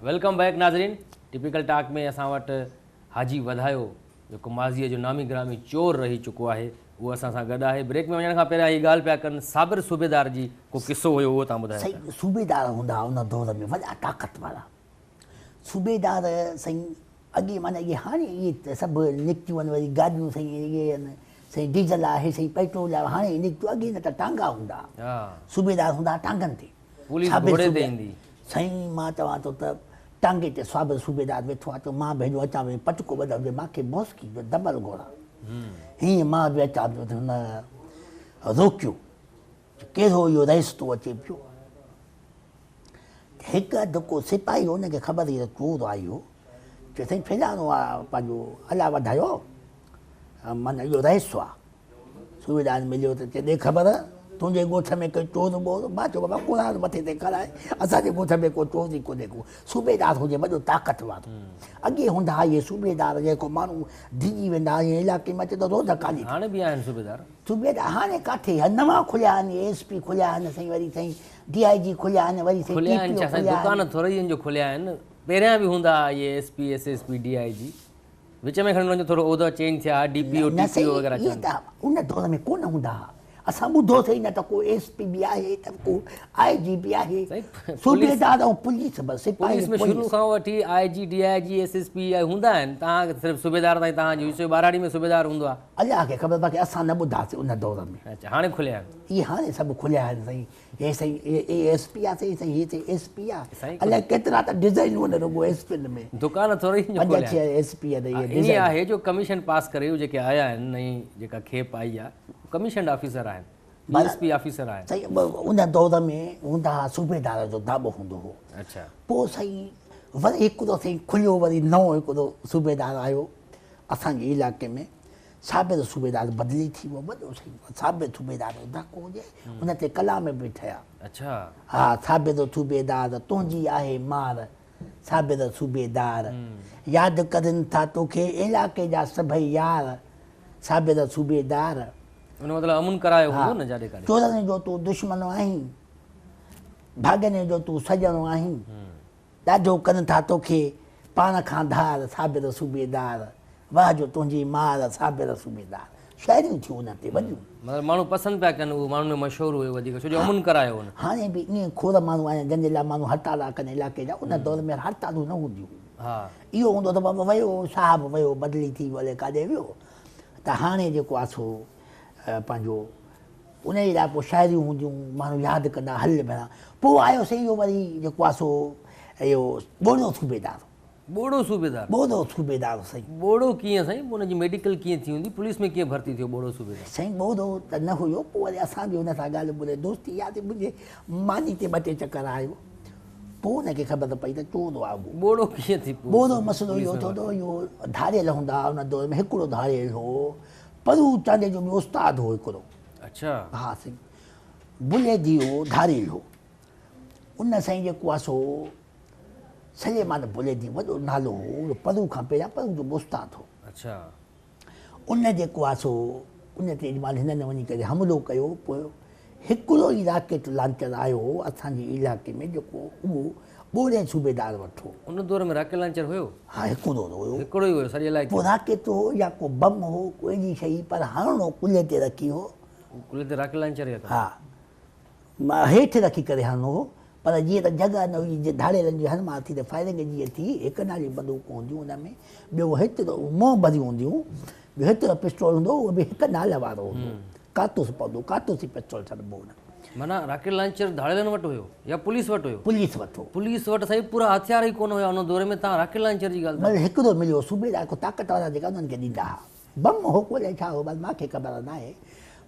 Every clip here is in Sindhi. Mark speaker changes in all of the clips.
Speaker 1: Welcome back ناظرين ٽپيڪل ٽاڪ ۾ اسان وٽ حاجي وڌايو جيڪو ماضيء جو نامي گرامي چور رهي چڪو آهي اهو اسان سان گڏ آهي. بريڪ ۾ وڃڻ کان پهريان هي ڳالهه پيا ڪن صابر صوبيدار جي ڪو قصو هيو اهو توهان ٻڌايو پيا.
Speaker 2: سائين صوبيدار هوندا هئا ان دور ۾ وڏا طاقت وارا صوبيدار سائين اڳي معنيٰ اهي هاڻي اهي سڀ نڪتيون آهن وري گاڏيون سائين اهي آهن سائين ڊيزل آهي سائين پيٽرول آهي هاڻي نڪتو اڳي نه ته ٽانگا هوندا هئا صوبيدار هوندا هئا ٽانگن تي.
Speaker 1: پوليس گهوڙي تي ايندي.
Speaker 2: سائين مان چوان ٿو ته ٽانگي تي صابر صوبيدار ويٺو آ ته مان به هيڏو اچان پيو پٽڪو ٻڌل هجي مان کي موسڪي جو دٻل گهوڙا هيئن مان به اچان پيو ته هن روڪيو ته ڪهڙو اهو رئيس ٿو اچي پيو هڪ اڌ ڪو سپاهي هو ان کي خبر هئي ته چور آ اهو چيو سائين فلاڻو آ پنهنجو الله وڌايو معنيٰ اهو رئيس آ صوبيدار مليو ته چي ڏي خبر تنهنجي ڳوٺ ۾ ڪو چور ٻور؟ مان چيو بابا قرآن مٿي تي کڻائي اسان جي ڳوٺ ۾ ڪو چور ئي ڪونهي ڪو صوبيدار هجي وڏو طاقت وارو. اڳي هوندا ها اهي صوبيدار جيڪو ماڻهو ڊڄي ويندا ها ائين علائقي ۾ اچي ته روز ڪالي ٿي.
Speaker 1: هاڻي به آهن صوبيدار؟
Speaker 2: صوبيدار هاڻي ڪاٿي نوان کليا آهن ايس پي کليا آهن سائين وري سائين ڊي I جي کليا آهن وري سائين
Speaker 1: کليا آهن ڇا سائين دڪان ٿورئي آهن جو کليا آهن پهريان به هوندا ها اهي S P S S P D I G. وچ ۾ کڻي انهن جو ٿورو عهدو چينج ٿيا ها ڊي پي او ٽي پي او وغيره
Speaker 2: اهي ته ان دور ۾ ڪونه هوندا ها اسان ٻڌو سهي نه ته ڪو ايس پي به آهي ته ڪو آء جي به آهي صوبيدار ۽ پوليس بس سپاهي
Speaker 1: پوليس ۾ شروع کان وٺي I G D I G S S P هوندا آهن توهان صرف صوبيدار تائين توهان جي ٻهراڙي ۾ صوبيدار هوندو آهي.
Speaker 2: الله کي خبر باقي اسان نه ٻڌاسي ان دور ۾.
Speaker 1: اچا هاڻي کليا آهن.
Speaker 2: اهي هاڻي سڀ کليا آهن سائين. هي سائين اي ايس پي آ سائين سائين هي سائين ايس پي آ الائي ڪيترا ته ڊزائنون آهن رڳو ايس پين ۾
Speaker 1: دڪان ٿوري
Speaker 2: ئي پنج ڇهه ايس پي آهن اهي
Speaker 1: ڊزائن آهي جو ڪميشن پاس ڪري جيڪي آيا آهن نئين جيڪا کيپ آئي آ ڪميشنڊ آفيسر آهن ڊي ايس پي آفيسر آهن
Speaker 2: سائين ان دور ۾ هوندا ها صوبيدار جو داٻو هوندو هو
Speaker 1: اڇا
Speaker 2: پوء سائين وري هڪڙو سائين کليو وري نئون هڪڙو صوبيدار آيو اسان جي علائقي ۾ صابر صوبيدار بدلي ٿي ويو وڏو سائين صابر صوبيدار جو ڌڪ هجي ان تي ڪلام به ٺهيا.
Speaker 1: اڇا.
Speaker 2: ها صابر صوبيدار تنهنجي آهي مار صابر صوبيدار ياد ڪرين ٿا توکي علائقي جا سڀئي يار صابر صوبيدار.
Speaker 1: ان مطلب امن ڪرايو هوندو نه جاڏي ڪاڏي.
Speaker 2: چورن جو تون دشمن آهين ڀاڳين جو تون سڄڻ آهين. ڏاڍو ڪن ٿا توکي پاڻ کان ڌار صابر صوبيدار واهه جو تنهنجي مار صابر صوبيدار شاعريون ٿيون ان تي وڏيون.
Speaker 1: مطلب ماڻهو پسند پيا ڪن اهو ماڻهن ۾ مشهور هيو وڌيڪ ڇو جو امن ڪرايو هن.
Speaker 2: هاڻي به ائين کوڙ ماڻهو آهن جن جي لاء ماڻهو هڙتالا ڪن علائقي جا ان دور ۾ هڙتالون نه هونديون هيون اهو هوندو ته بابا ويو صاحب ويو بدلي ٿي ويو الائي ڪاڏي ويو ته هاڻي جيڪو آهي سو پنهنجو انهيء لاء پوء شاعريون هونديون، ماڻهو ياد ڪندا، هل ڀلا. پوء آيو سائين اهو وري جيڪو آهي سو اهو ٻوڙو صوبيدار.
Speaker 1: ٻوڙو صوبيدار؟
Speaker 2: ٻوڙو صوبيدار سائين.
Speaker 1: ٻوڙو ڪيئن سائين؟ پوء ان جي ميڊيڪل ڪيئن ٿي هوندي؟ پوليس ۾ ڪيئن ڀرتي ٿيو ٻوڙو صوبيدار؟
Speaker 2: سائين ٻوڙو ته نه هيو، پوء وري اسان به هن سان ڳالهه ٻولهه دوستي ياري منهنجي ماني تي ٻه ٽي چڪر آيو. پوء هن کي خبر پئي ته چور آ اهو.
Speaker 1: ٻوڙو ڪيئن ٿي پيو؟
Speaker 2: ٻوڙو مسئلو اهو ٿيو ته اهو ڌاڙيل هوندا هئا ان دور ۾ هڪڙو ڌاڙيل هو پرو چانڊيي جو به استاد هو هڪڙو.
Speaker 1: اڇا.
Speaker 2: ها سائين بليدي هو ڌاريل هو. ان سائين جيڪو آ سو سليمان بليدي وڏو نالو هو اهو پرو کان پهريان پرو جو به استاد هو.
Speaker 1: اڇا.
Speaker 2: ان جيڪو آ سو ان تي اجمال هنن وڃي ڪري حملو ڪيو پوء هڪڙو ئي راڪيٽ لانچر آيو هو اسان جي علائقي ۾ جيڪو اهو ٻوڙي صوبيدار وٽ هو.
Speaker 1: ان دور ۾ راڪيٽ لانچر هيو؟
Speaker 2: ها هڪڙو هيو.
Speaker 1: هڪڙو ئي هيو سڄي علائقي ۾.
Speaker 2: پوء راڪيٽ هو يا ڪو بم هو ڪو اهڙي شيء پر هڻڻو ڪلهي تي رکي هو.
Speaker 1: ڪلهي تي راڪيٽ لانچر يا
Speaker 2: ها هيٺ رکي ڪري هڻڻو هو پر جيئن ته جڳهه نه هئي جي ڌاڙيلن جي هڻمار ٿي ته فائرنگ جيئن ٿي هڪ نالي بندوقون هونديون ان ۾ ٻيو هيترو منهن ڀريون هونديون ٻيو هيترو پسٽول هوندو هو اهو به هڪ نال وارو هوندو هو ڪارتوس پوندو هو ڪارتوس ئي پسٽول سڏبو هو ان.
Speaker 1: معنيٰ راڪيٽ لانچر ڌاڙيلن وٽ هيو يا پوليس وٽ هيو؟
Speaker 2: پوليس وٽ هو.
Speaker 1: پوليس وٽ سائين پورا هٿيار ئي ڪونه هيا ان دور ۾ تان راڪيٽ لانچر جي ڳالهه ٿا.
Speaker 2: مطلب هڪڙو مليو صوبيدار ڪو طاقت وارا جيڪا انهن کي ڏيندا ها. بم هو ڪو الائي ڇا هو بس مان کي خبر ناهي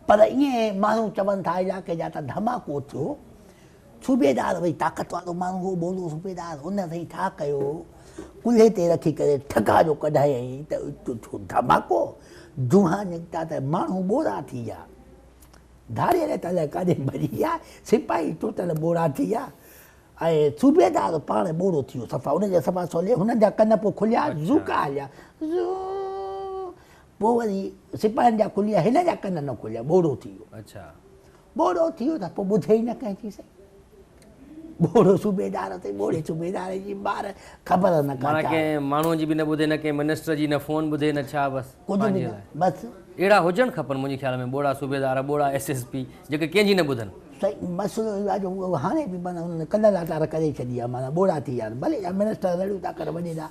Speaker 2: پر ائين ماڻهو چون ٿا علائقي جا ته ڌماڪو ٿيو. صوبيدار وري طاقت وارو ماڻهو هو ٻولو صوبيدار ان سائين ڇا ڪيو ڪلهي تي رکي ڪري ٺڪا جو ڪڍايائين ته ٿيو ڌماڪو دونهان نڪتا ته ماڻهو ٻوڙا ٿي ويا. ڌاڙيل ته الائي ڪاڏي ڀڄي ويا، سپاهي ٽوٽل ٻوڙا ٿي ويا ۽ صوبيدار پاڻ ٻوڙو ٿي ويو صفا ان جي صفا سولي هنن جا ڪن پوء کليا زوڪا هليا زو پوء وري سپاهين جا کلي ويا هن جا ڪن نه کليا ٻوڙو ٿي ويو.
Speaker 1: اڇا.
Speaker 2: ٻوڙو ٿي ويو ته پوء ٻڌي ئي نه ڪنهن جي سائين. ٻوڙو صوبيدار اٿئي، ٻوڙي صوبيدار جي ٻار خبر نه ڪا
Speaker 1: معنيٰ ڪنهن ماڻهوء جي به نه ٻڌي، نه ڪنهن منسٽر جي، نه فون ٻڌي نه ڇا، بس
Speaker 2: ڪجهه به نه بس.
Speaker 1: اهڙا هجڻ کپن منهنجي خيال ۾ ٻوڙا صوبيدار، ٻوڙا ايس ايس پي جيڪي ڪنهن جي نه ٻڌن.
Speaker 2: سائين مسئلو اهو آهي جو اهو هاڻي به معنيٰ انهن ڪن لاٽار ڪري ڇڏي آهي، معنيٰ ٻوڙا ٿي ويا آهن، ڀلي اها منسٽر رڙيون ٿا ڪن وڃي ٿا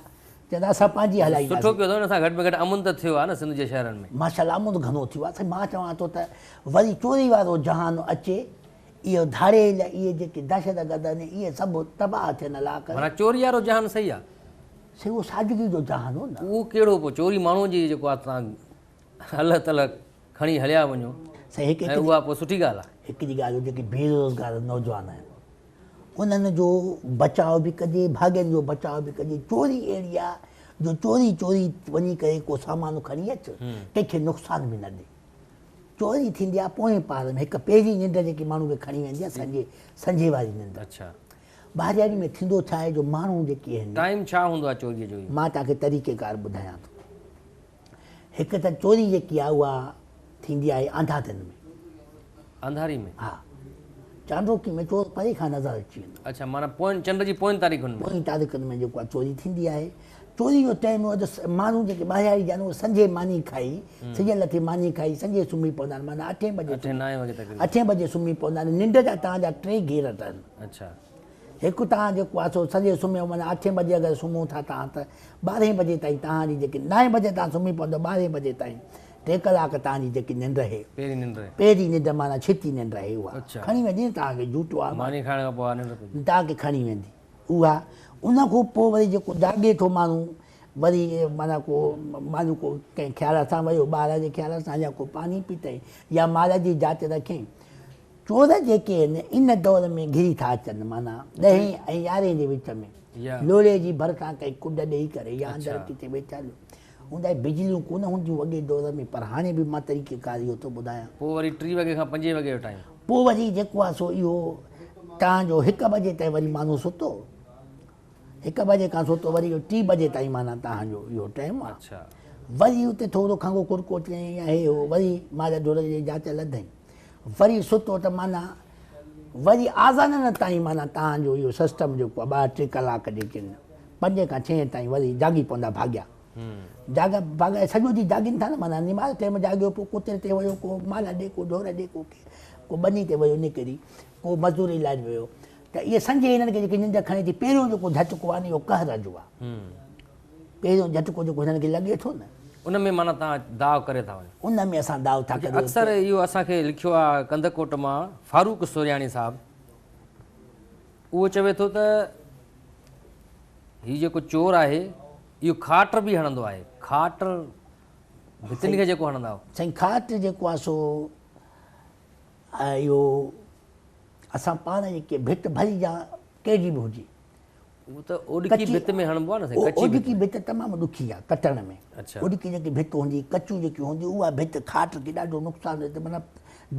Speaker 2: چون ٿا اسان پنهنجي هلائينداسين.
Speaker 1: سٺو ڪيو اٿو ان سان گهٽ ۾ گهٽ امن ته ٿيو آهي نه سنڌ جي شهرن ۾.
Speaker 2: ماشاءالله امن گهڻو ٿيو آهي. سائين مان چوان ٿو ته وري چوري وارو جهان اچي، اهو ڌاڙيل اهي جيڪي دهشتگرد آهن اهي سڀ تباهه ٿين الله ڪري.
Speaker 1: معنيٰ چوري وارو جهان صحيح آهي.
Speaker 2: سائين اهو سادگي جو جهان هو نه.
Speaker 1: اهو ڪهڙو پوء چوري ماڻهوء جي جيڪو آهي تان الله تعاليٰ کڻي هليا وڃو
Speaker 2: سائين هڪ
Speaker 1: ۽ اها پوء سٺي ڳالهه آهي.
Speaker 2: هڪڙي ڳالهه جيڪي بيروزگار نوجوان آهن انهن جو بچاء به ڪجي، ڀاڳين جو بچاء به ڪجي. چوري اهڙي آهي جو چوري چوري وڃي ڪري ڪو سامان کڻي اچ، ڪنهن کي نقصان به نه ڏي. چوري ٿيندي آهي پوئين پار ۾، هڪ پهرين ننڊ جيڪي ماڻهو کي کڻي ويندي آهي سنجهي، سنجهي واري ننڊ. ٻاهرياري ۾ ٿيندو ڇا آهي جو ماڻهو جيڪي آهن.
Speaker 1: ٽائيم ڇا هوندو آهي چوريء جو اهو؟
Speaker 2: مان توهان کي طريقيڪار ٻڌايان ٿو. هڪ ته چوري جيڪي آهي اها ٿيندي آهي آنڌاڌن ۾.
Speaker 1: انڌاري ۾؟
Speaker 2: ها. چانڊوڪي ۾ چور پري کان نظر اچي ويندو.
Speaker 1: اڇا معنيٰ پوئين چنڊ جي پوئين تاريخن ۾.
Speaker 2: پوئين تاريخن ۾ جيڪو آهي چوري ٿيندي آهي. چوري جو ٽائيم اهو آهي ته ماڻهو جيڪي ٻاهرياري جا آهن اهي سنجهي ماني کائي، سج لٿي ماني کائي سنجهي سمهي پوندا آهن معنيٰ اٺين بجي
Speaker 1: اٺين نائين وڳي تقريبن.
Speaker 2: اٺين بجي سمهي پوندا آهن. ننڊ جا توهان جا ٽي گهير اٿن.
Speaker 1: اڇا.
Speaker 2: هڪ توهان جيڪو آهي سو سنجهي سمهيو معنيٰ اٺين بجي اگر سمهو ٿا توهان ته ٻارهين بجي تائين توهان جي جيڪي نائين بجي توهان سمهي پوندؤ ٻارهين بجي تائين ٽي ڪلاڪ توهان جي جيڪي ننڊ اهي.
Speaker 1: پهرين ننڊ اهي.
Speaker 2: پهرين ننڊ معنيٰ ڇتي ننڊ اهي اها کڻي ويندي نه توهان کي جوٽو آهي.
Speaker 1: ماني کائڻ کان پوء اها ننڊ پئجي.
Speaker 2: توهان کي کڻي ويندي اها. ان کان پوء وري جيڪو جاڳي ٿو ماڻهو وري معنيٰ ڪو ماڻهو ڪو ڪنهن خيال سان ويو ٻار جي خيال سان يا ڪو پاڻي پيتائين يا مال جي جاچ رکيائين. چور جيڪي آهن ان دور ۾ گهري ٿا اچن معنيٰ ڏهين ۽ يارهين جي وچ ۾ لوڙهي جي ڀرسان ڪنهن ڪنڊ ڏيئي ڪري يا اندر ڪٿي ويٺل هوندا آهن. بجليون ڪونه هونديون اڳي دور ۾ پر هاڻي به مان طريقي ڪار اهو ٿو ٻڌايان.
Speaker 1: پوء وري ٽي وڳي کان پنجين وڳي جو ٽائيم.
Speaker 2: پوء وري جيڪو آهي سو اهو تان جو هڪ بجي تائين وري ماڻهو ستو. هڪ بجي کان ستو وري اهو ٽي بجي تائين معنيٰ تهان جو اهو ٽائيم آ. وري اتي ٿورو کنگهو کڙڪو چيائين يا هي هو وري مال ڍور جي جاچ لڌائين. وري ستو ته معنيٰ وري آذانن تائين معنيٰ تهان جو اهو سسٽم جيڪو آ ٻه ٽي ڪلاڪ جيڪي آهن پنجين کان ڇهين تائين وري جاڳي پوندا ڀاڳيا. جاڳا ڀاڳيا سڄو ڏينهن جاڳين ٿا نه معنيٰ نماز ٽيم جاڳيو پوء ڪتر تي ويو ڪو مال ڏي ڪو ڍور ڏي ڪو ڪو ٻني تي ويو نڪري ڪو مزدوري لاء ويو. ته اهي سنجهي هنن کي جيڪي ننڊ کڻي ٿي، پهريون جيڪو جهٽڪو آهي نه اهو قهر جو آهي. پهريون جهٽڪو جيڪو هنن کي لڳي ٿو نه.
Speaker 1: ان ۾ معنيٰ توهان داء ڪري ٿا وڃو.
Speaker 2: ان ۾ اسان داء ٿا ڪريون.
Speaker 1: اڪثر اهو اسان کي لکيو آهي ڪنڌڪوٽ مان فاروق سورياڻي صاحب اهو چوي ٿو ته هي جيڪو چور آهي اهو کاٽ به هڻندو آهي. کاٽ ڀتين کي جيڪو هڻندا آهيو.
Speaker 2: سائين کاٽ جيڪو آهي سو اهو اسان پاڻ جيڪي ڀت ڀري جا ڪهڙي به هجي.
Speaker 1: اهو ته اوڏڪي ڀت ۾ هڻبو آهي نه سائين ڪچي ڀت.
Speaker 2: اوڏڪي ڀت تمام ڏکي آهي ڪٽڻ ۾. اوڏڪي جيڪي ڀت هوندي ڪچيون جيڪي هونديون اها ڀت کاٽ کي ڏاڍو نقصان ڏئي ته معنيٰ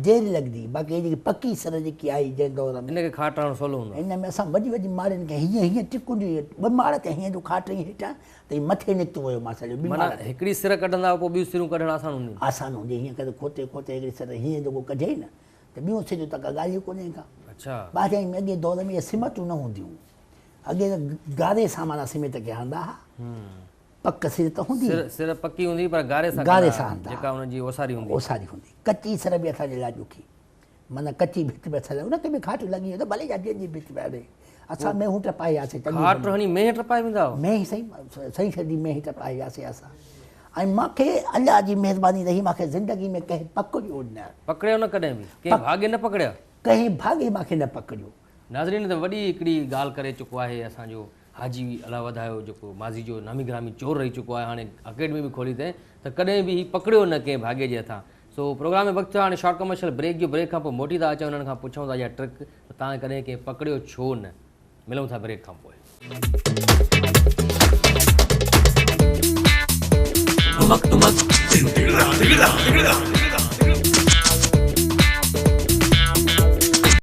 Speaker 2: دير لڳندي باقي هي جيڪي پڪي سر جيڪي آئي جنهن دور ۾.
Speaker 1: ان کي کاٽ هڻڻ سولو هوندو آهي.
Speaker 2: ان ۾ اسان وڏي وڏي ماڙين کي هيئن هيئن ٽڪنڊي ٻه ماڙ تي هيئن جو کاٽ هنئي هيٺان ته هي مٿي نڪتو ويو ماسا جو ٻي ماڙ
Speaker 1: تي. معنيٰ هڪڙي سر ڪڍندا هئا پوء ٻيون سرون ڪڍڻ آسان هونديون.
Speaker 2: آسان هوندي هيئن ڪري کوٽي کوٽي هڪڙي سر هيئن جيڪو ڪڍيائين نه ته ٻيون سريون ته ڪا ڳالهه ئي ڪونهي ڪا. ٻاهريائين ۾ اڳئين دور ۾ اهي سمٽون نه هونديون هيون. اڳي ته گاري سان معنيٰ سمٽ کي هڻندا ها. پڪ سر ته هوندي هئي.
Speaker 1: سر پڪي هوندي هئي پر گاري سان
Speaker 2: گاري سان هڻندا
Speaker 1: ها. جيڪا ان جي اوساري هوندي هئي.
Speaker 2: اوساري هوندي هئي. ڪچي سر به اسان جي لاء ڏکي. معنيٰ ڪچي ڀت به اسان لاء ان کي به کاٽ لڳي ويندو ڀلي جا جنهن جي ڀت به هڻي. اسان مينهون ٽپائي وياسين چڱي
Speaker 1: کاٽ هڻي مينهن ٽپائي ويندا هئا؟
Speaker 2: مينهن سائين سائين سڄي مينهن ٽپائي وياسين اسان. ۽ مان کي الله جي مهرباني رهي مان کي زندگي ۾ ڪنهن پڪڙيو نه.
Speaker 1: پڪڙيو نه ڪڏهن به؟ ڪنهن ڀاڳي نه پڪڙيا؟
Speaker 2: ڪنهن ڀاڳي مان کي نه پڪڙيو.
Speaker 1: ناظرين ته وڏي هڪڙي ڳالهه ڪري چڪو آهي اسان جو حاجي الله وڌايو جيڪو ماضي جو نامي گرامي چور رهي چڪو آهي هاڻي اڪيڊمي به کولي اٿئين ته ڪڏهن به هي پڪڙيو نه ڪنهن ڀاڳي جي هٿان سو پروگرام ۾ وقت ٿيو آهي هاڻي شارٽ ڪمرشل بريڪ جو بريڪ کان پوء موٽي ٿا اچون انهن کان پڇون ٿا اها ٽرڪ ته توهان ڪڏهن ڪنهن پڪڙيو ڇو نه؟ ملون ٿا بريڪ کان پوء.